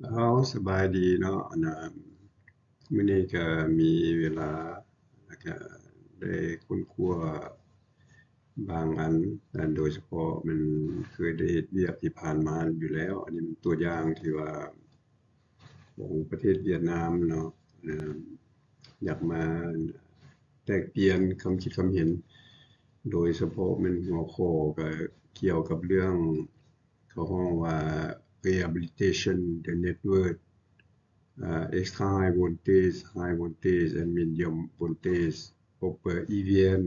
ເອົາ ສະບາຍດີເນາະ ອັນນ່າ ມື້ນີ້ກະມີເວລາ ແລ້ວກະໄດ້ຄົ້ນຄວ້າບາງອັນ ອັນໂດຍສະເພາະແມ່ນເຄີຍໄດ້ເຮັດວຽກທີ່ຜ່ານມາຢູ່ແລ້ວ. ອັນນີ້ເປັນຕົວຢ່າງທີ່ວ່າຂອງປະເທດຫວຽດນາມເນາະ ອາ ຢາກມາແລກປ່ຽນຄຳຄິດຄຳເຫັນ ໂດຍສະເພາະແມ່ນຫົວຂໍ້ກະກ່ຽວກັບເລື່ອງ ເຂົາຮ້ອງວ່າ rehabilitation the network, uh, extra high voltage, high voltage and medium voltage of, uh, E V N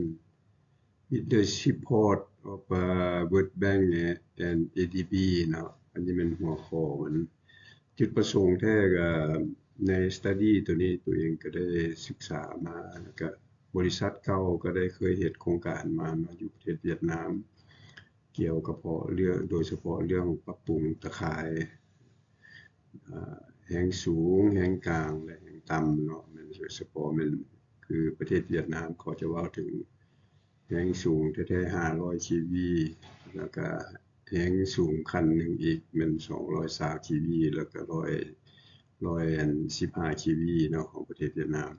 with the support of, uh, World Bank and A D B ເນາະ. ອັນນີ້ແມ່ນຫົວຂໍ້ມັນ. ຈຸດປະສົງແທ້ກະໃນ study ໂຕນີ້ ໂຕເອງກະໄດ້ສຶກສາມາ ແລ້ວກະບໍລິສັດເກົ່າກະໄດ້ເຄີຍເຮັດໂຄງການມາ ມາຢູ່ປະເທດຫວຽດນາມ ກ່ຽວກະເພາະເລື່ອງ ໂດຍສະເພາະເລື່ອງປັບປຸງຕາຂ່າຍ ອາ ແຮງສູງ, ແຮງກາງ ແລະ ແຮງຕ່ຳເນາະ. ແມ່ນໂດຍສະເພາະແມ່ນ ຄືປະເທດຫວຽດນາມເຂົາຈະເວົ້າເຖິງແຮງສູງແທ້ໆ ຫ້າຮ້ອຍ KV ແລ້ວກະແຮງສູງຂັ້ນໜຶ່ງອີກແມ່ນ ສອງຮ້ອຍຊາວ KV ແລ້ວກະ ຮ້ອຍ ຮ້ອຍສິບຫ້າ KV ເນາະ ຂອງປະເທດຫວຽດນາມ.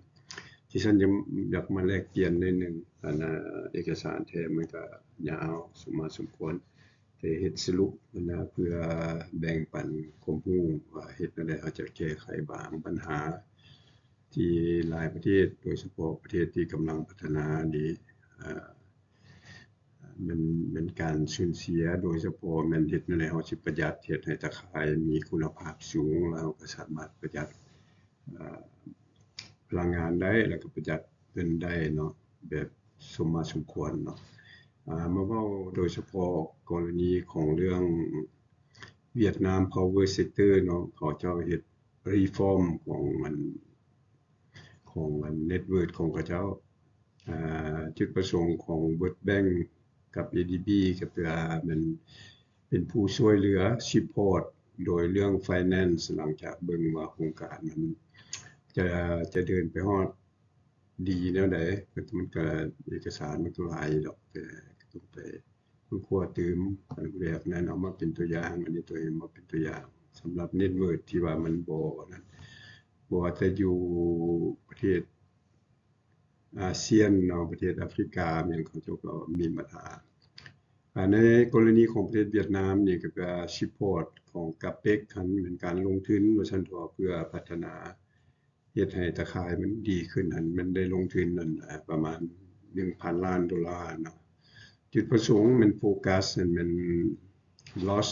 ທີ່ຊັ້ນຢາກ ຢາກມາແລກປ່ຽນໜ້ອຍໜຶ່ງ ອັນນ່າ ເອກະສານແທ້ມັນກະຍາວສົມມາສົມຄວນ ແຕ່ເຮັດສະຫຼຸບຫັ້ນນະ ເພື່ອແບ່ງປັນຄວາມຮູ້ວ່າເຮັດແນວໃດເຮົາຈະແກ້ໄຂບາງບັນຫາ ທີ່ຫຼາຍປະເທດ ໂດຍສະເພາະປະເທດທີ່ກຳລັງພັດທະນານີ້ ເອີ ແມ່ນ ແມ່ນການສູນເສຍ ໂດຍສະເພາະແມ່ນເຮັດແນວໃດເຮົາຊິປະຢັດ ເຮັດໃຫ້ຕາຂ່າຍມີຄຸນນະພາບສູງ ແລ້ວເຮົາກະສາມາດປະຢັດ ເອີ ພະລັງງານໄດ້ ແລ້ວກະປະຢັດເງິນໄດ້ເນາະ ແບບສົມມາສົມຄວນເນາະ. ອາ ມາເວົ້າໂດຍສະເພາະກໍລະນີຂອງເລື່ອງ Vietnam Power Sector ເນາະ ເຂົາເຈົ້າເຮັດ reform ຂອງອັນ ຂອງອັນ network ຂອງເຂົາເຈົ້າ. ອາ ຈຸດປະສົງຂອງ World Bank ກັບ A D B ກະເພື່ອແມ່ນເປັນຜູ້ຊ່ວຍເຫຼືອ support ໂດຍເລື່ອງ finance ຫຼັງຈາກເບິ່ງວ່າໂຄງການມັນຈະ ຈະເດີນໄປຮອດດີແນວໃດ. ມັນກະ ເອກະສານມັນກະຫຼາຍດອກ ແຕ່ກະຕ້ອງໄປຄົ້ນຄວ້າຕື່ມ. ອັນແລກນັ້ນເອົາມາເປັນຕົວຢ່າງ ອັນນີ້ໂຕເອງມາເປັນຕົວຢ່າງ ສຳລັບ network ທີ່ວ່າມັນບໍ່ນັ້ນ ບໍ່ວ່າແຕ່ຢູ່ປະເທດ ອາຊຽນເນາະ ປະເທດອາຟຣິກາຫຍັງ ເຂົາເຈົ້າກໍມີບັນຫາ. ອາ ໃນກໍລະນີຂອງປະເທດຫວຽດນາມນີ້ ກໍເປັນ support ຂອງ CAPEC ຫັ້ນ ແມ່ນການລົງທຶນວ່າຊັ້ນເຖາະ ເພື່ອພັດທະນາ ເຮັດໃຫ້ຕາຂ່າຍມັນດີຂຶ້ນຫັ້ນ ແມ່ນໄດ້ລົງທຶນນັ້ນ ອາ ປະມານໜຶ່ງພັນລ້ານໂດລາເນາະ. ຈຸດປະສົງແມ່ນໂຟກັສຫັ້ນແມ່ນ loss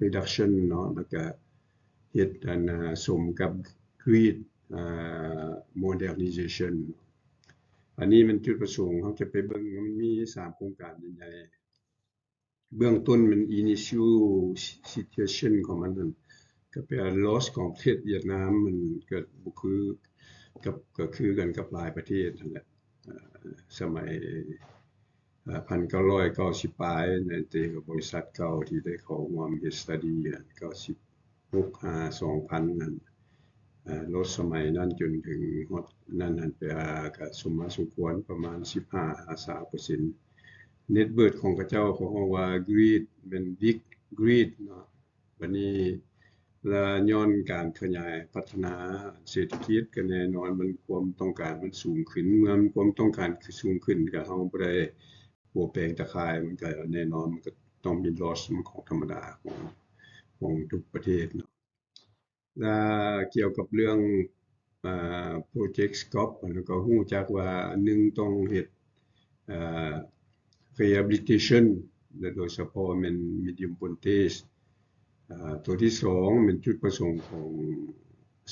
reduction ເນາະ ແລ້ວກະເຮັດອັນ ອາ ສົມກັບ grid ອາ modernization. ອັນນີ້ແມ່ນຈຸດປະສົງ ເຮົາຈະໄປເບິ່ງ ມັນມີສາມໂຄງການໃຫຍ່ໆ. ເບື້ອງຕົ້ນແມ່ນ initial situation ຂອງມັນຫັ້ນ ກະແປວ່າ loss ຂອງປະເທດຫວຽດນາມ ມັນກະບໍ່ຄືກັບ ກະຄືກັນກັບຫຼາຍປະເທດຫັ້ນແຫຼະ. ອາ ສະໄໝ ອາ ພັນເກົ້າຮ້ອຍເກົ້າສິບປາຍນັ້ນຕິ ບໍລິສັດເກົ່າທີ່ໄດ້ເຂົ້າຮ່ວມເຮັດ study ຫັ້ນ ເກົ້າສິບຫົກຫາສອງພັນນັ້ນ ອາ ລົດສະໄໝນັ້ນຈົນເຖິງຮອດນັ້ນຫັ້ນ ແປວ່າກະສົມມາສົມຄວນປະມານສິບຫ້າຫາຊາວເປີເຊັນ. network ຂອງເຂົາເຈົ້າ ເຂົາເອີ້ນວ່າ grid ແມ່ນ big grid ເນາະ. ບັດນີ້ ແລະ ຍ້ອນການຂະຫຍາຍພັດທະນາເສດຖະກິດ ກໍແນ່ນອນມັນຄວາມຕ້ອງການມັນສູງຂຶ້ນ. ເມື່ອຄວາມຕ້ອງການສູງຂຶ້ນ ກໍເຮົາບໍ່ໄດ້ປົວແປງຕາຂ່າຍ ມັນກໍແນ່ນອນ ມັນກໍຕ້ອງມີ loss ມັນຂອງທຳມະດາຂອງ ຂອງທຸກປະເທດເນາະ. ແລະ ກ່ຽວກັບເລື່ອງ ອາ project scope ເຮົາກໍຮູ້ຈັກວ່າ ໜຶ່ງ ຕ້ອງເຮັດ ອາ rehabilitation ແລະ ໂດຍສະເພາະແມ່ນ medium voltage. ອາ ຕົວທີສອງ ແມ່ນຈຸດປະສົງຂອງ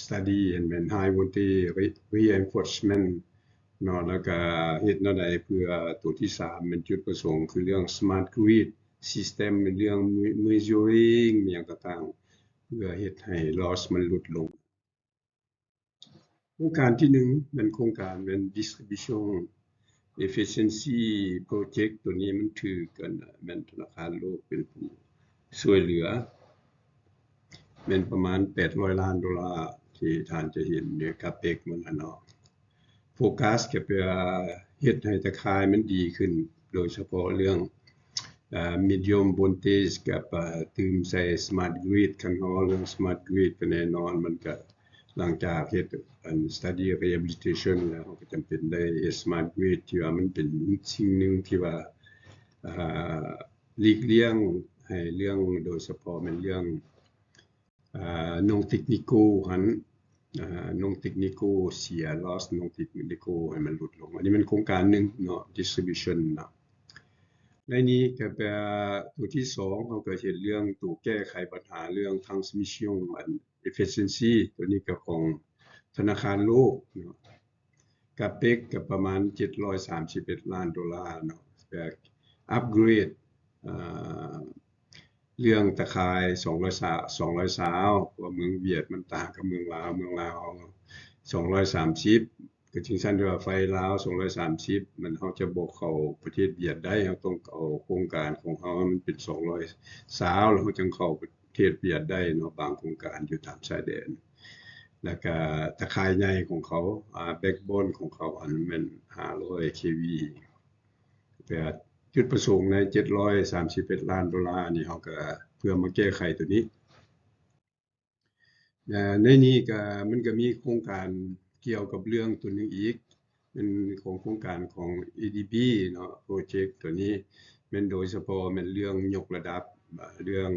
study ແມ່ນ high voltage re- reinforcement ເນາະ ແລ້ວກະເຮັດແນວໃດເພື່ອ ຕົວທີສາມ ແມ່ນຈຸດປະສົງຄືເລື່ອງ smart grid system ເລື່ອງ measuring ອີ່ຫຍັງຕ່າງໆ ເພື່ອເຮັດໃຫ້ loss ມັນຫຼຸດລົງ. ໂຄງການທີໜຶ່ງ ແມ່ນໂຄງການແມ່ນ distribution efficiency project ຕົວນີ້ມັນຖືກກັນ ແມ່ນທະນາຄານໂລກເປັນຜູ້ຊ່ວຍເຫຼືອ ແມ່ນປະມານແປດຮ້ອຍລ້ານໂດລາ ທີ່ທ່ານຈະເຫັນໃນ CAPEX ມັນຫັ້ນເນາະ. ໂຟກັສກໍເພື່ອເຮັດໃຫ້ຕາຂ່າຍມັນດີຂຶ້ນ ໂດຍສະເພາະເລື່ອງ ອາ medium voltage ກັບ ອາ ຕື່ມໃສ່ smart grid. ຄັນເຮົາເວົ້າເລື່ອງ smart grid ກໍແນ່ນອນ ມັນກໍ ຫຼັງຈາກເຮັດອັນ study rehabilitation ແລ້ວ ເຮົາກໍຈຳເປັນໄດ້ເຮັດ smart grid ທີ່ວ່າມັນເປັນສິ່ງໜຶ່ງທີ່ວ່າ ອາ ຫຼີກລ່ຽງໃຫ້ເລື່ອງ ໂດຍສະເພາະແມ່ນເລື່ອງ ອາ non technical ຫັ້ນ ອາ non technical ເສຍ loss non technical ໃຫ້ມັນຫຼຸດລົງ. ອັນນີ້ແມ່ນໂຄງການໜຶ່ງເນາະ distribution ເນາະ. ໃນນີ້ກໍແປວ່າ ຕົວທີສອງ ເຮົາກໍເຮັດເລື່ອງຕົວແກ້ໄຂບັນຫາເລື່ອງ transmission ອັນ efficiency ຕົວນີ້ກໍຂອງທະນາຄານໂລກເນາະ. CAPEX ກໍປະມານເຈັດຮ້ອຍສາມສິບເອັດລ້ານໂດລາເນາະ. ແຕ່ upgrade ເອີ ເລື່ອງຕາຂ່າຍສອງຮ້ອຍຊາວ ສອງຮ້ອຍຊາວ ເພາະວ່າເມືອງຫວຽດມັນຕ່າງກັບເມືອງລາວ, ເມືອງລາວສອງຮ້ອຍສາມສິບ ກໍຈຶ່ງຊັ້ນທີ່ວ່າໄຟລາວສອງຮ້ອຍສາມສິບ ມັນ ເຮົາຈະບໍ່ເຂົ້າປະເທດຫວຽດໄດ້, ເຮົາຕ້ອງເອົາໂຄງການຂອງເຮົາໃຫ້ມັນເປັນສອງຮ້ອຍຊາວ ແລ້ວເຮົາຈຶ່ງເຂົ້າປະເທດຫວຽດໄດ້ເນາະ, ບາງໂຄງການຢູ່ຕາມຊາຍແດນ. ແລ້ວກະຕາຂ່າຍໃຫຍ່ຂອງເຂົາ ອາ backbone ຂອງເຂົາ ອັນແມ່ນຫ້າຮ້ອຍ kV. ແຕ່ຈຸດປະສົງໃນເຈັດຮ້ອຍສາມສິບເອັດລ້ານໂດລານີ້ ເຮົາກະເພື່ອມາແກ້ໄຂຕົວນີ້. ໃນນີ້ກະ ມັນກະມີໂຄງການກ່ຽວກັບເລື່ອງຕົວໜຶ່ງອີກ ແມ່ນຂອງໂຄງການຂອງ ADB ເນາະ. ໂປຣເຈັກຕົວນີ້ແມ່ນໂດຍສະເພາະແມ່ນເລື່ອງຍົກລະດັບ ເລື່ອງ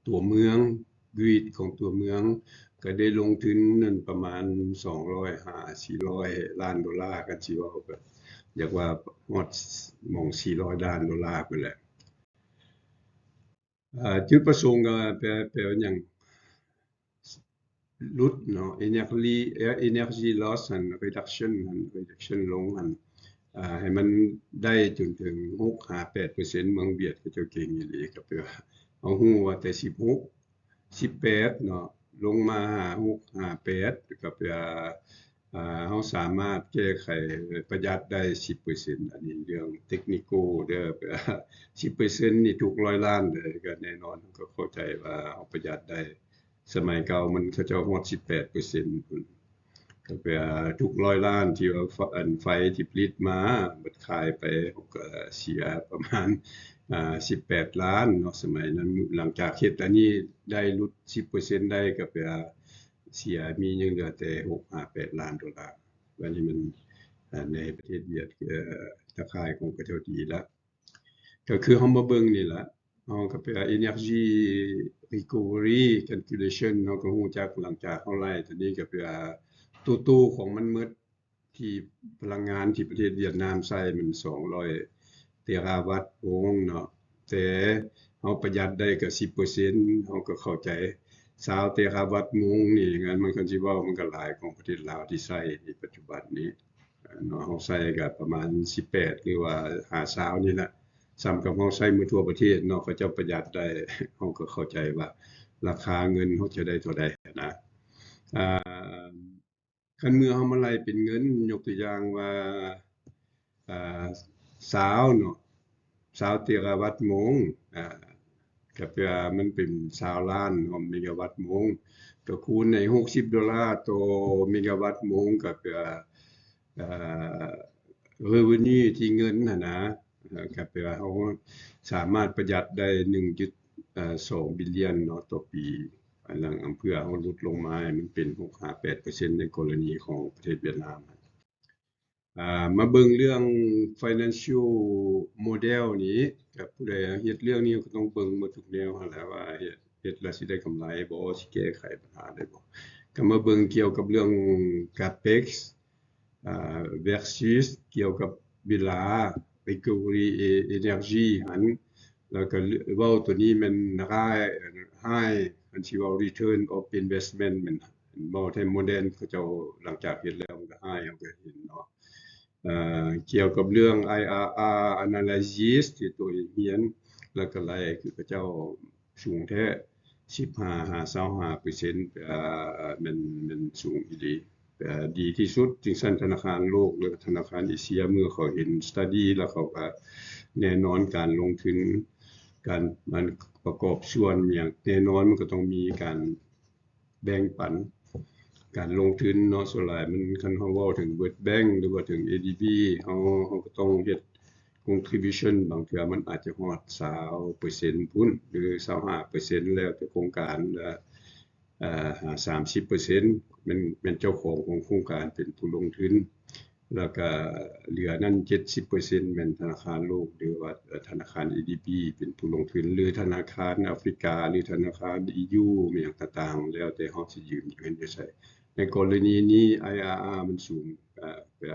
ຕົວເມືອງ grid ຂອງຕົວເມືອງ ກະໄດ້ລົງທຶນນັ້ນປະມານສອງຮ້ອຍຫ້າ ສີ່ຮ້ອຍລ້ານໂດລາ. ຄັນຊິເວົ້າກະຢາກວ່າຮອດໝ່ອງສີ່ຮ້ອຍລ້ານໂດລາພຸ້ນແຫຼະ. ເອີ ຈຸດປະສົງກໍແປ ແປວ່າຫຍັງ ຫຼຸດເນາະ energy energy loss ຫັ້ນ reduction ຫັ້ນ reduction ລົງຫັ້ນ ໃຫ້ມັນໄດ້ຈົນເຖິງຫົກຫາແປດເປີເຊັນ. ເມືອງຫວຽດເຂົາເຈົ້າເກັ່ງອີ່ຫຼີ ກໍແປວ່າເຮົາຮູ້ວ່າແຕ່ສິບຫົກ ສິບແປດເນາະ ລົງມາຫາຫົກ ຫາແປດ ກໍແປວ່າ ເຮົາສາມາດແກ້ໄຂປະຢັດໄດ້ສິບເປີເຊັນ. ອັນນີ້ເລື່ອງ technical ເດີ ສິບເປີເຊັນນີ້ທຸກຮ້ອຍລ້ານເດີ ກໍແນ່ນອນ ເຮົາກໍເຂົ້າໃຈວ່າເຮົາປະຢັດໄດ້. ສະໄໝເກົ່າມັນ ເຂົາເຈົ້າຮອດສິບແປດເປີເຊັນພຸ້ນ. ກໍແປວ່າທຸກຮ້ອຍລ້ານທີ່ວ່າ ອັນ ໄຟທີ່ຜະລິດມາ ເບິດຂາຍໄປ ເຮົາກໍເສຍປະມານ ອາ ສິບແປດລ້ານເນາະ ສະໄໝນັ້ນ. ຫຼັງຈາກເຮັດອັນນີ້ໄດ້ຫຼຸດສິບເປີເຊັນໄດ້ ກໍແປວ່າເສຍມີຍັງເຫຼືອແຕ່ຫົກຫາແປດລ້ານໂດລາ. ອັນນີ້ມັນ ອາ ໃນປະເທດຫວຽດ ເອີ ຕາຂ່າຍຂອງເຂົາເຈົ້າດີລະ. ກໍຄືເຮົາມາເບິ່ງນີ້ລະ ເຮົາກໍໄປ energy recovery calculation ເຮົາກໍຮູ້ຈັກ. ຫຼັງຈາກເຮົາໄລ່ຕົວນີ້ກໍແປວ່າ ໂຕໂຕຂອງມັນໝົດ ທີ່ພະລັງງານທີ່ປະເທດຫວຽດນາມໃຊ້ມັນສອງຮ້ອຍເຕຣາວັດໂມງເນາະ ແຕ່ເຮົາປະຢັດໄດ້ກໍສິບເປີເຊັນ ເຮົາກໍເຂົ້າໃຈ. ຊາວເຕຣາວັດໂມງນີ້ ງານມັນຄັນຊິເວົ້າ ມັນກໍຫຼາຍຂອງປະເທດລາວທີ່ໃຊ້ໃນປັດຈຸບັນນີ້ເນາະ. ເຮົາໃຊ້ກໍປະມານສິບແປດ ຫຼືວ່າຫາຊາວນີ້ແຫຼະ ສ່ຳກັບເຮົາໃຊ້ໝົດທົ່ວປະເທດເນາະ. ເຂົາເຈົ້າປະຢັດໄດ້ ເຮົາກໍເຂົ້າໃຈວ່າລາຄາເງິນເຮົາຈະໄດ້ເທົ່າໃດນະ. ອາ ຄັນເມື່ອເຮົາມາໄລ່ເປັນເງິນ ຍົກຕົວຢ່າງວ່າ ອາ ຊາວເນາະ ຊາວເຕຣາວັດໂມງ ອາ ກໍແປວ່າມັນເປັນຊາວລ້ານເນາະ ເມກາວັດໂມງ ກໍຄູນໃຫ້ຫົກສິບໂດລາຕໍ່ເມກາວັດໂມງ ກໍແປວ່າ ອາ revenue ທີ່ເງິນຫັ້ນນະ ກໍແປວ່າເຮົາສາມາດປະຢັດໄດ້ໜຶ່ງຈຸດສອງບິລຽນເນາະຕໍ່ປີ. ອັນນັ້ນ ເພື່ອເຮົາຫຼຸດລົງມາໃຫ້ມັນເປັນຫົກຫາແປດເປີເຊັນ ໃນກໍລະນີຂອງປະເທດຫວຽດນາມ. ອາ ມາເບິ່ງເລື່ອງ financial model ນີ້ ກໍຜູ້ໃດເຮັດເລື່ອງນີ້ກໍຕ້ອງເບິ່ງໝົດທຸກແນວຫັ້ນແຫຼະ ວ່າເຮັດ ເຮັດແລ້ວຊິໄດ້ກຳໄລບໍ່ ຊິແກ້ໄຂບັນຫາໄດ້ບໍ່. ກໍມາເບິ່ງກ່ຽວກັບເລື່ອງ CAPEX ອາ versus ກ່ຽວກັບເວລາ recovery energy ຫັ້ນ ແລ້ວກໍເວົ້າຕົວນີ້ແມ່ນ high high ຄັນຊິເວົ້າ return of investment ແມ່ນ ເວົ້າແທ້ model ເຂົາເຈົ້າຫຼັງຈາກເຮັດແລ້ວມັນກໍ high ເຮົາກໍເຫັນເນາະ. ເອີ ກ່ຽວກັບເລື່ອງ IRR analysis ທີ່ຕົວເອງຮຽນ ແລ້ວກໍໄລ່ ຄືເຂົາເຈົ້າສູງແທ້ ສິບຫ້າຫາຊາວຫ້າເປີເຊັນ ເອີ ແມ່ນ ແມ່ນສູງອີ່ຫຼີ ເອີ ດີທີ່ສຸດ. ຈັ່ງຊັ້ນ ທະນາຄານໂລກ ຫຼື ທະນາຄານເອເຊຍ ເມື່ອເຂົາເຫັນ study ແລ້ວເຂົາກໍແນ່ນອນ ການລົງທຶນ ການ ມັນປະກອບສ່ວນຫຍັງ ແນ່ນອນມັນກໍຕ້ອງມີການ ແບ່ງປັນການລົງທຶນເນາະ. ສ່ວນຫຼາຍມັນ ຄັນເຮົາເວົ້າເຖິງ World Bank ຫຼືວ່າເຖິງ ADB ເຮົາ ເຮົາກໍຕ້ອງເຮັດ contribution ບາງເທື່ອມັນອາດຈະຮອດຊາວເປີເຊັນພຸ້ນ ຫຼື ຊາວຫ້າເປີເຊັນ ແລ້ວແຕ່ໂຄງການ ແລະ ເອີ ສາມສິບເປີເຊັນ ແມ່ນ ແມ່ນເຈົ້າຂອງຂອງໂຄງການເປັນຜູ້ລົງທຶນ ແລ້ວກະເຫຼືອນັ້ນເຈັດສິບເປີເຊັນແມ່ນທະນາຄານໂລກ ຫຼືວ່າທະນາຄານ ADB ເປັນຜູ້ລົງທຶນ ຫຼືທະນາຄານອາຟຣິກາ ຫຼືທະນາຄານ EU ແມ່ນຫຍັງຕ່າງໆ ແລ້ວແຕ່ເຮົາຊິຢືມເງິນຢູ່ໃສ. ໃນກໍລະນີນີ້ IRR ມັນສູງ ເອີ ແຕ່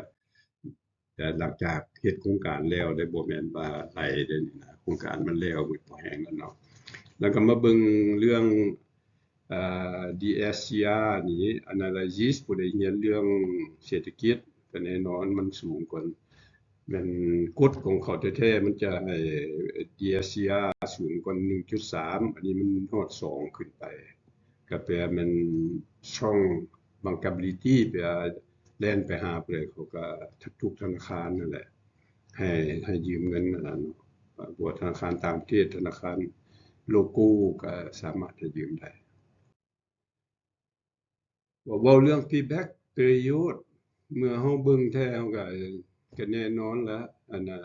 ແຕ່ຫຼັງຈາກເຮັດໂຄງການແລ້ວເດ້ ບໍ່ແມ່ນວ່າໄຫຼເດ້ນີ້ນະ ໂຄງການມັນແລ້ວໝົດພໍແຮງແລ້ວເນາະ. ແລ້ວກໍມາເບິ່ງເລື່ອງ ເອີ DSCR ນີ້ Analysis ຜູ້ໃດຮຽນເລື່ອງເສດຖະກິດ ກໍແນ່ນອນມັນສູງກວ່າ ແມ່ນກົດຂອງເຂົາແທ້ໆ ມັນຈະໃຫ້ DSCR ສູງກວ່າໜຶ່ງຈຸດສາມ ອັນນີ້ມັນຮອດສອງຂຶ້ນໄປ ກໍແປແມ່ນຊ່ອງ bankability ແປແລ່ນໄປຫາຜູ້ໃດ ເຂົາກໍທຸກທະນາຄານນັ້ນແຫຼະ ໃຫ້ ໃຫ້ຢືມເງິນ ອັນນັ້ນ ພວກທະນາຄານຕ່າງປະເທດ ທະນາຄານ local ກໍສາມາດໃຫ້ຢືມໄດ້. ເວົ້າເລື່ອງ payback period ເມື່ອເຮົາເບິ່ງແທ້ ເຮົາກໍ ກໍແນ່ນອນລະ ອັນນ່າ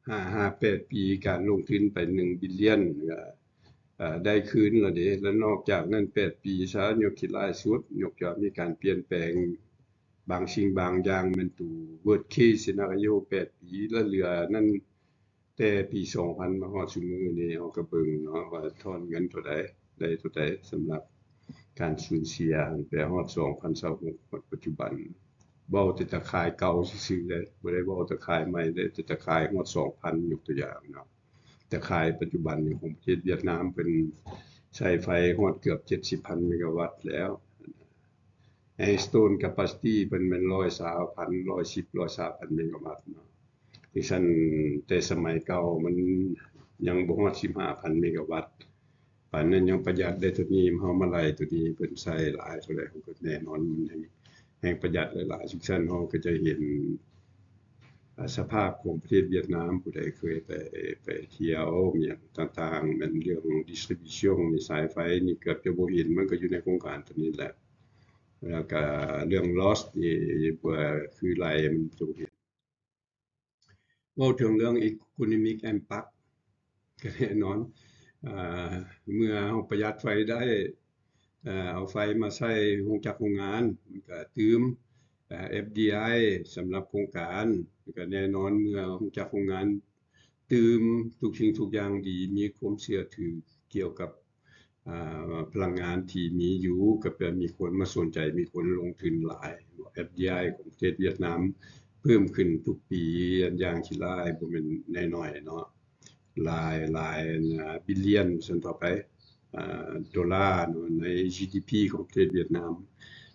ຫ້າ ຫ້າ ແປດປີ ການລົງທຶນໄປໜຶ່ງ billion ກໍ ເອີ ໄດ້ຄືນລະເດ້. ແລ້ວນອກຈາກນັ້ນແປດປີຊະ ຍົກຂີ້ຮ້າຍສຸດ ຍົກຈະມີການປ່ຽນແປງບາງສິ່ງບາງຢ່າງ ແມ່ນໂຕ worst case scenario ແປດປີ ແລ້ວເຫຼືອນັ້ນ ແຕ່ປີສອງພັນມາຮອດຊຸມື້ນີ້ ເຮົາກໍເບິ່ງເນາະວ່າຖອນເງິນເທົ່າໃດ ໄດ້ເທົ່າໃດ ສຳລັບການສູນເສຍ ແຕ່ຮອດສອງພັນຊາວຫົກ ຮອດປັດຈຸບັນ. ເວົ້າແຕ່ຕາຂ່າຍເກົ່າຊື່ໆເດ້ ບໍ່ໄດ້ເວົ້າຕາຂ່າຍໃໝ່ເດ້ ແຕ່ຕາຂ່າຍຮອດສອງພັນ ຍົກຕົວຢ່າງເນາະ. ຕາຂ່າຍປັດຈຸບັນນີ້ຂອງປະເທດຫວຽດນາມ ເພິ່ນໃຊ້ໄຟຮອດເກືອບເຈັດສິບພັນເມກາວັດແລ້ວ. ໃນ install capacity ເພິ່ນແມ່ນຮ້ອຍຊາວພັນ ຮ້ອຍສິບ ຮ້ອຍຊາວພັນເມກາວັດເນາະ. ຈັ່ງຊັ້ນ ແຕ່ສະໄໝເກົ່າມັນຍັງບໍ່ຮອດສິບຫ້າພັນເມກາວັດ ປານນັ້ນຍັງປະຢັດໄດ້ເທົ່ານີ້ ເຮົາມາໄລ່ໂຕນີ້ເພິ່ນໃຊ້ຫຼາຍເທົ່າໃດ ກໍແນ່ນອນມັນແຮ່ງ ແຮ່ງປະຢັດຫຼາຍໆ. ຈັ່ງຊັ້ນເຮົາກໍຈະເຫັນ ອາ ສະພາບຂອງປະເທດຫວຽດນາມ ຜູ້ໃດເຄີຍໄປ ໄປທ່ຽວຫຍັງຕ່າງໆ ແມ່ນເລື່ອງ distribution ນີ້ ສາຍໄຟນີ້ເກືອບຈະບໍ່ເຫັນ ມັນກໍຢູ່ໃນໂຄງການໂຕນີ້ແຫຼະ. ແລ້ວກະເລື່ອງ loss ນີ້ ຄືໄລ່ມັນຈະເຫັນ. ເວົ້າເຖິງເລື່ອງ economic impact ກໍແນ່ນອນ ເມື່ອເຮົາປະຢັດໄຟໄດ້ ເອົາໄຟມາໃຊ້ໂຮງຈັກໂຮງງານ ມັນກະຕື່ມ FDI ສຳລັບໂຄງການ ແລ້ວກະແນ່ນອນ ເມື່ອໂຮງຈັກໂຮງງານຕື່ມ ທຸກສິ່ງທຸກຢ່າງດີ ມີຄວາມເຊື່ອຖືກ່ຽວກັບ ອ່າ ພະລັງງານທີ່ມີຢູ່ ກໍແປມີຄົນມາສົນໃຈ ມີຄົນລົງທຶນຫຼາຍ. ເອັຟດີໄອ ຂອງປະເທດຫວຽດນາມເພີ່ມຂຶ້ນທຸກປີຢ່າງຂີ້ຮ້າຍ ບໍ່ແມ່ນໜ້ອຍໆເນາະ ຫຼາຍ ຫຼາຍ ອ່າ ບິລລຽນ ວ່າຊັ້ນເຖາະໄປ ອ່າ ໂດລາເນາະ ໃນ ຈີດີພີ ຂອງປະເທດຫວຽດນາມ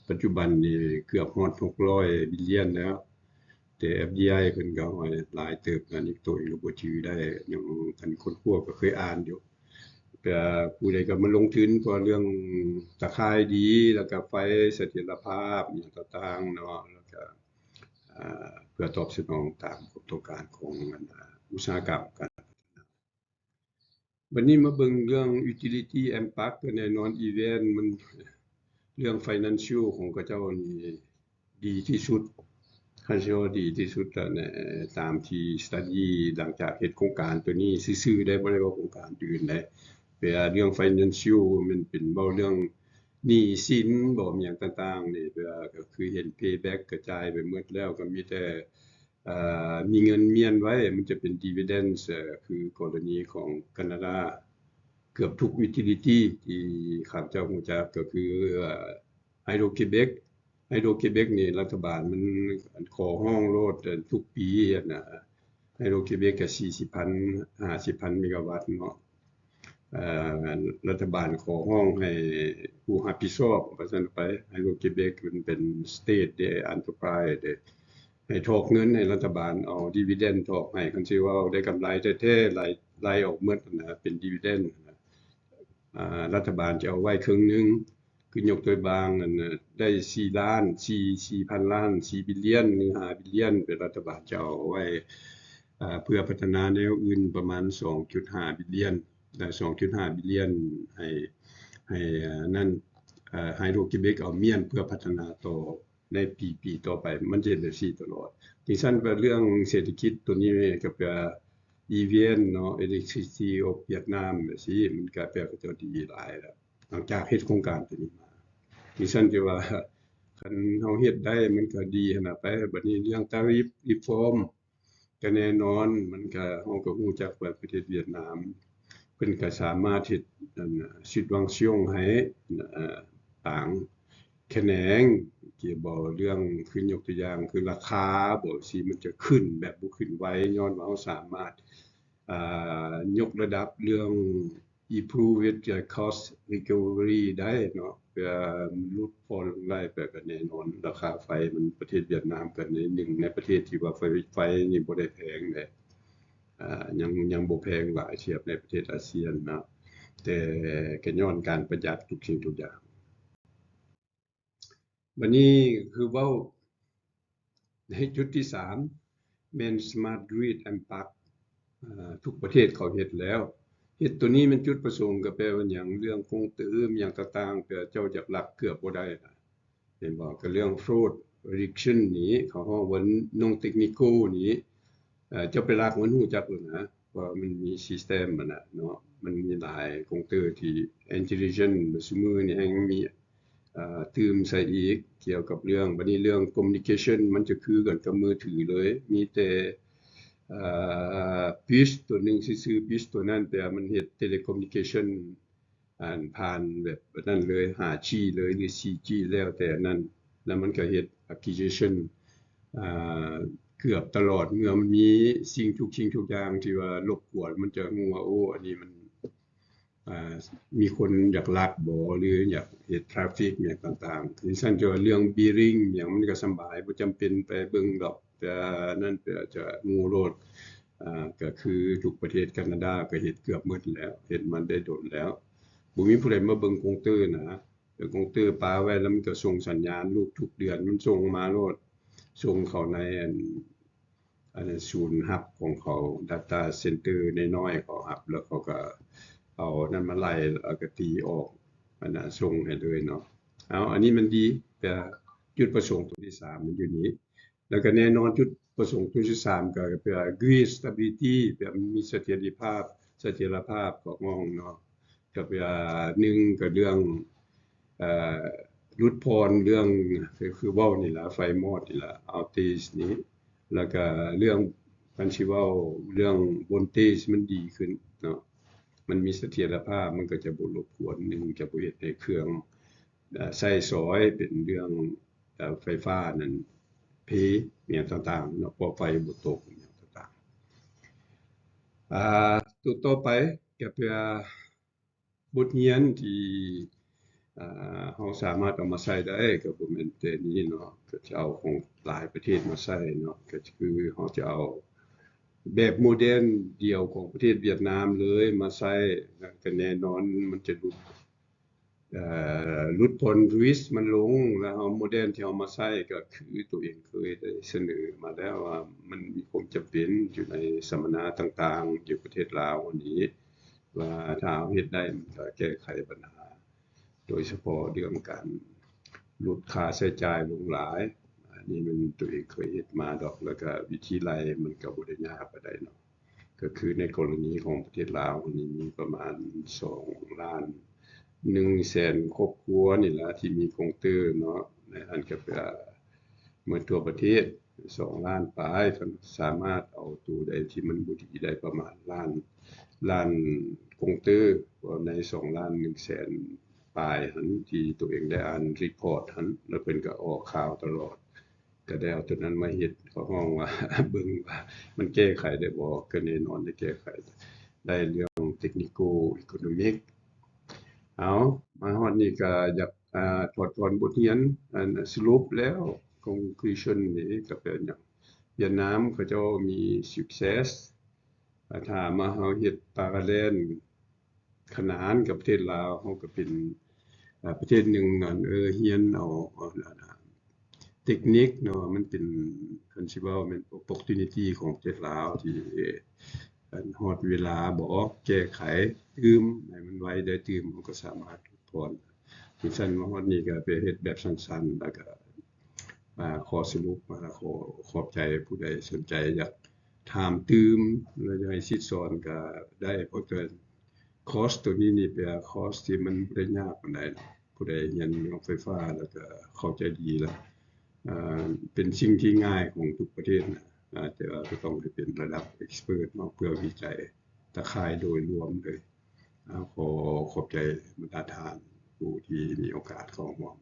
ປັດຈຸບັນນີ້ເກືອບຮອດຫົກຮ້ອຍບິລລຽນແລ້ວ. ແຕ່ ເອັຟດີໄອ ເພິ່ນກໍວ່າຫຼາຍເຕີບ ອັນນີ້ໂຕເອງກໍບໍ່ຈື່ໄດ້ ຍັງ ຄັນຄົ້ນຄວ້າກໍເຄີຍອ່ານຢູ່ ແຕ່ຜູ້ໃດກໍມາລົງທຶນ ເພາະເລື່ອງຕາຂ່າຍດີ ແລ້ວກໍໄຟສະຖຽນລະພາບຫຍັງຕ່າງໆເນາະ ແລ້ວກໍ ອ່າ ເພື່ອຕອບສະໜອງຕາມຄວາມຕ້ອງການຂອງ ອັນ ອຸດສາຫະກຳການ ບັດນີ້ມາເບິ່ງເລື່ອງ utility impact ກໍແນ່ນອນ event ມັນ ເລື່ອງ financial ຂອງເຂົາເຈົ້ານີ້ດີທີ່ສຸດ ຄັນຊິວ່າດີທີ່ສຸດແລ້ວນະ ຕາມທີ່ study ຫຼັງຈາກເຮັດໂຄງການຕົວນີ້ຊື່ໆເດ້ ບໍ່ໄດ້ເວົ້າໂຄງການອື່ນເດ້ ແປວ່າເລື່ອງ financial ມັນເປັນເວົ້າເລື່ອງໜີ້ສິນບໍ ຫຍັງຕ່າງໆນີ້ ແປວ່າກໍຄືເຫັນ payback ກະຈ່າຍໄປໝົດແລ້ວ ກໍມີແຕ່ ເອີ ມີເງິນມ້ຽນໄວ້ ມັນຈະເປັນ dividend ເອີ ຄືກໍລະນີຂອງການາດາ ເກືອບທຸກ utility ທີ່ຂ້າພະເຈົ້າຮູ້ຈັກ ກໍຄື ເອີ Hydro-Québec Hydro-Québec ນີ້ລັດຖະບານມັນຂໍຮ້ອງໂລດ ເອີ ທຸກປີຫັ້ນນະ Hydro-Québec ກໍສີ່ສິບພັນ ຫ້າສິບພັນເມກາວັດເນາະ. ເອີ ລັດຖະບານຂໍຮ້ອງໃຫ້ຜູ້ຮັບຜິດຊອບ ວ່າຊັ້ນໄປ Hydro-Québec ເປັນ state ເດ້ enterprise ເດ້ ໃຫ້ຖອກເງິນໃຫ້ລັດຖະບານ ເອົາ dividend ຖອກໃຫ້ ຄັນຊິເວົ້າໄດ້ກຳໄລແທ້ໆ ໄລ່ ໄລ່ອອກໝົດນະ ເປັນ dividend ນະ ອາ ລັດຖະບານຈະເອົາໄວ້ເຄິ່ງໜຶ່ງ ຄືຍົກຕົວຢ່າງ ອັນ ໄດ້ສີ່ລ້ານ ສີ່ ສີ່ພັນລ້ານ ສີ່ບິລລຽນ ຫຼື ຫ້າບິລລຽນ ເປັນລັດຖະບານຈະເອົາໄວ້ ເພື່ອພັດທະນາແນວອື່ນປະມານສອງຈຸດຫ້າບິລລຽນ ແລະ ສອງຈຸດຫ້າບິລລຽນ ໃຫ້ ໃຫ້ ອັນນັ້ນ Hydro-Québec ເອົາມ້ຽນເພື່ອພັດທະນາຕໍ່ ໃນປີໆຕໍ່ໄປ ມັນຈະເຮັດແບບຊີ້ຕະຫຼອດ. ຈັ່ງຊັ້ນ ເລື່ອງເສດຖະກິດໂຕນີ້ກໍແປວ່າ Evian ເນາະ Electricity of Vietnam ແບບຊີ້ ມັນກໍແປວ່າເຂາເຈົ້າດີຫຼາຍແລ້ວ ຫຼັງຈາກເຮັດໂຄງການໂຕນີ້ມາ. ຈັ່ງຊັ້ນ ຖືວ່າຄັນເຮົາເຮັດໄດ້ ມັນກໍດີຫັ້ນນະໄປ. ບັດນີ້ເລື່ອງ tariff reform ກໍແນ່ນອນ ມັນກໍ ເຮົາກໍຮູ້ຈັກວ່າປະເທດຫວຽດນາມ ເພິ່ນກໍສາມາດເຮັດ ອັນ subvention ໃຫ້ ເອີ ຕ່າງຂະແໜງ ກ່ຽວກັບເລື່ອງ ຄືຍົກຕົວຢ່າງ ຄືລາຄາບໍ ຊີ້ ມັນຈະຂຶ້ນແບບບໍ່ຂຶ້ນໄວ ຍ້ອນວ່າເຮົາສາມາດ ອ່າ ຍົກລະດັບເລື່ອງ improve with the cost recovery ໄດ້ເນາະ ເພື່ອຫຼຸດຜ່ອນລົງໄດ້ ແປວ່າກໍແນ່ນອນ ລາຄາໄຟມັນ ປະເທດຫວຽດນາມກໍໜຶ່ງໃນປະເທດທີ່ວ່າໄຟ ໄຟນີ້ບໍ່ໄດ້ແພງເດ້ ອ່າ ຍັງ ຍັງບໍ່ແພງຫຼາຍທຽບໃນປະເທດອາຊຽນເນາະ ແຕ່ກໍຍ້ອນການປະຢັດທຸກສິ່ງທຸກຢ່າງ. ບັດນີ້ຄືເວົ້າໃນຈຸດທີສາມ ແມ່ນ Smart Grid Impact ເອີ ທຸກປະເທດເຂົາເຮັດແລ້ວ. ເຮັດໂຕນີ້ແມ່ນຈຸດປະສົງກໍແປວ່າຫຍັງ? ເລື່ອງຄົງເຕີມຫຍັງຕ່າງໆ ແປວ່າເຈົ້າຢາກລັກເກືອບບໍ່ໄດ້ນະ ເຫັນບໍ່? ກໍເລື່ອງ fraud prediction ນີ້ ເຂົາຮ້ອງວ່າ non technical ນີ້ ເອີ ເຈົ້າໄປລັກມັນຮູ້ຈັກໂລດນະ ເພາະວ່າມັນມີ system ມັນນະເນາະ ມັນມີຫຼາຍຄົງເຕີທີ່ intelligent ແບບຊຸມື້ນີ້ແຮ່ງມີ ເອີ ຕື່ມໃສ່ອີກ ກ່ຽວກັບເລື່ອງ ບັດນີ້ເລື່ອງ communication ມັນຈະຄືກັນກັບມືຖືເລີຍ ມີແຕ່ ເອີ push ຕົວໜຶ່ງຊື່ໆ push ຕົວນັ້ນ ແຕ່ມັນເຮັດ telecommunication ອັນ ຜ່ານແບບນັ້ນເລີຍ ຫ້າຈີ ເລີຍ ຫຼື ສີ່ຈີ ແລ້ວແຕ່ນັ້ນ ແລ້ວມັນກໍເຮັດ acquisition ອ່າ ເກືອບຕະຫຼອດ ເມື່ອມັນມີສິ່ງທຸກສິ່ງທຸກຢ່າງທີ່ວ່າລົບກວນ ມັນຈະຮູ້ວ່າ ໂອ້ ອັນນີ້ມັນ ອ່າ ມີຄົນຢາກລັກບໍ ຫຼື ຢາກເຮັດ traffic ຫຍັງຕ່າງໆ ຈັ່ງຊັ້ນ ຈະວ່າເລື່ອງ billing ຫຍັງ ມັນກໍສຳບາຍ ບໍ່ຈຳເປັນໄປເບິ່ງດອກ ແຕ່ນັ້ນ ແຕ່ຈະຮູ້ໂລດ ອ່າ ກໍຄືທຸກປະເທດ ການາດາກໍເຮັດເກືອບໝົດແລ້ວ ເຮັດມາໄດ້ດົນແລ້ວ ບໍ່ມີຜູ້ໃດມາເບິ່ງຄົງເຕີນະ ເບິ່ງຄົງເຕີປະໄວ້ ແລ້ວມັນກໍສົ່ງສັນຍານລູບທຸກເດືອນ ມັນສົ່ງມາໂລດ ສົ່ງເຂົ້າໃນອັນ ອັນນັ້ນ ສູນຮັບຂອງເຂົາ data center ນ້ອຍໆ ເຂົາຮັບ ແລ້ວເຂົາກໍເອົານັ້ນມາໄລ່ ແລ້ວກໍຕີອອກ ອັນນັ້ນ ສົ່ງໃຫ້ເລີຍເນາະ. ເອົາ ອັນນີ້ມັນດີ ແຕ່ຈຸດປະສົງຕົວທີສາມມັນຢູ່ນີ້ ແລ້ວກໍແນ່ນອນຈຸດປະສົງຕົວທີສາມກໍແປວ່າ grid stability ແປວ່າມັນມີສະຖຽນລະພາບ ສະຖຽນລະພາບຂອງຫ້ອງເນາະ ກໍແປວ່າ ໜຶ່ງ ກໍເລື່ອງ ເອີ ຫຼຸດຜ່ອນເລື່ອງ ຄື ຄືເວົ້ານີ້ລະ ໄຟມອດນີ້ລະ outage ນີ້ ແລ້ວກະເລື່ອງ ຄັນຊິເວົ້າເລື່ອງ voltage ມັນດີຂຶ້ນເນາະ ມັນມີສະຖຽນລະພາບ ມັນກໍຈະບໍ່ລົບກວນ ໜຶ່ງ ຈະບໍ່ເຮັດໃຫ້ເຄື່ອງ ເອີ ໃຊ້ສອຍ ເປັນເລື່ອງ ເອີ ໄຟຟ້ານັ້ນເພ ອີ່ຫຍັງຕ່າງໆເນາະ ເພາະໄຟບໍ່ຕົກ ອີ່ຫຍັງຕ່າງໆ. ອ່າ ຕົວຕໍ່ໄປກໍເພື່ອ ບົດຮຽນທີ່ ອ່າ ເຮົາສາມາດເອົາມາໃຊ້ໄດ້ ກໍບໍ່ແມ່ນແຕ່ນີ້ເນາະ ກໍຈະເອົາຂອງຫຼາຍປະເທດມາໃຊ້ເນາະ ກໍຄືເຮົາຈະເອົາແບບໂມເດນດຽວຂອງປະເທດຫວຽດນາມເລີຍມາໃຊ້ ກໍແນ່ນອນມັນຈະຫຼຸດ ເອີ ຫຼຸດຜ່ອນ risk ມັນລົງ ແລ້ວເຮົາ ໂມເດນທີ່ເຮົາມາໃຊ້ກໍຄືຕົວເອງເຄີຍໄດ້ສະເໜີມາແລ້ວວ່າ ມັນມີຄວາມຈຳເປັນຢູ່ໃນສຳມະນາຕ່າງໆ ຢູ່ປະເທດລາວນີ້ ວ່າຖ້າເຮົາເຮັດໄດ້ ມັນກໍແກ້ໄຂບັນຫາ ໂດຍສະເພາະເລື່ອງການຫຼຸດຄ່າໃຊ້ຈ່າຍລົງຫຼາຍ. ອັນນີ້ມັນຕົວເອງເຄີຍເຮັດມາດອກ ແລ້ວກະວິທີໄລ່ມັນກະບໍ່ໄດ້ຍາກປານໃດເນາະ. ກະຄືໃນກໍລະນີຂອງປະເທດລາວນີ້ ມີປະມານສອງລ້ານໜຶ່ງແສນຄອບຄົວນີ້ລະ ທີ່ມີກົງເຕີເນາະ. ໃນຫັ້ນກະແປວ່າ ໝົດທົ່ວປະເທດ ສອງລ້ານປາຍ ຄັນສາມາດເອົາໂຕໃດທີ່ມັນບໍ່ດີໄດ້ປະມານລ້ານ ລ້ານກົງເຕີ ໃນສອງລ້ານໜຶ່ງແສນປາຍຫັ້ນ ທີ່ໂຕເອງໄດ້ອ່ານ report ຫັ້ນ ແລ້ວເພິ່ນກໍອອກຂ່າວຕະຫຼອດ ກໍໄດ້ເອົາໂຕນັ້ນມາເຮັດ ເຂົາຮ້ອງວ່າ ເບິ່ງວ່າມັນແກ້ໄຂໄດ້ບໍ່ ກໍແນ່ນອນໄດ້ແກ້ໄຂໄດ້ ເລື່ອງ technical economic. ເອົາ ມາຮອດນີ້ກໍຢາກ ອ່າ ຖອດຖອນບົດຮຽນ ອັນ ສະຫຼຸບແລ້ວ conclusion ນີ້ກໍແປວ່າຫຍັງ? ຫວຽດນາມເຂົາເຈົ້າມີ success ອາ ຖ້າມາເຮົາເຮັດ parallel ຂະໜານກັບປະເທດລາວ ເຮົາກໍເປັນ ອາ ປະເທດໜຶ່ງ ອັນ ເອີ ຮຽນເອົາ ເອີ ເຕັກນິກເນາະ ມັນເປັນ ຄັນຊິເວົ້າແມ່ນ opportunity ຂອງປະເທດລາວ ທີ່ອັນຮອດເວລາບໍ ແກ້ໄຂຕື່ມໃຫ້ມັນໄວໄດ້ຕື່ມ ເຮົາກໍສາມາດ ຜ່ອນ. ຈັ່ງຊັ້ນມາຮອດນີ້ກໍໄປເຮັດແບບສັ້ນໆ ແລ້ວກໍ ອ່າ ຂໍສະຫຼຸບ ແລະ ຂໍຂອບໃຈຜູ້ໃດສົນໃຈຢາກຖາມຕື່ມ ຫຼື ຢາກໃຫ້ສິດສອນກໍໄດ້ ເພາະເປັນຄອສໂຕນີ້ນີ້ເປັນຄອສທີ່ມັນບໍ່ໄດ້ຍາກປານໃດ. ຜູ້ໃດຮຽນເລື່ອງໄຟຟ້າແລ້ວກໍເຂົ້າໃຈດີແລ້ວ ເປັນສິ່ງທີ່ງ່າຍຂອງທຸກປະເທດນະ ແຕ່ວ່າກໍຕ້ອງໃຫ້ເປັນລະດັບເອັກສະເປີດເນາະ ເພື່ອວິໄຈຕາຂ່າຍໂດຍລວມເລີຍ. ຂໍຂອບໃຈບັນດາທ່ານຜູ້ທີ່ມີໂອກາດເຂົ້າຮ່ວມ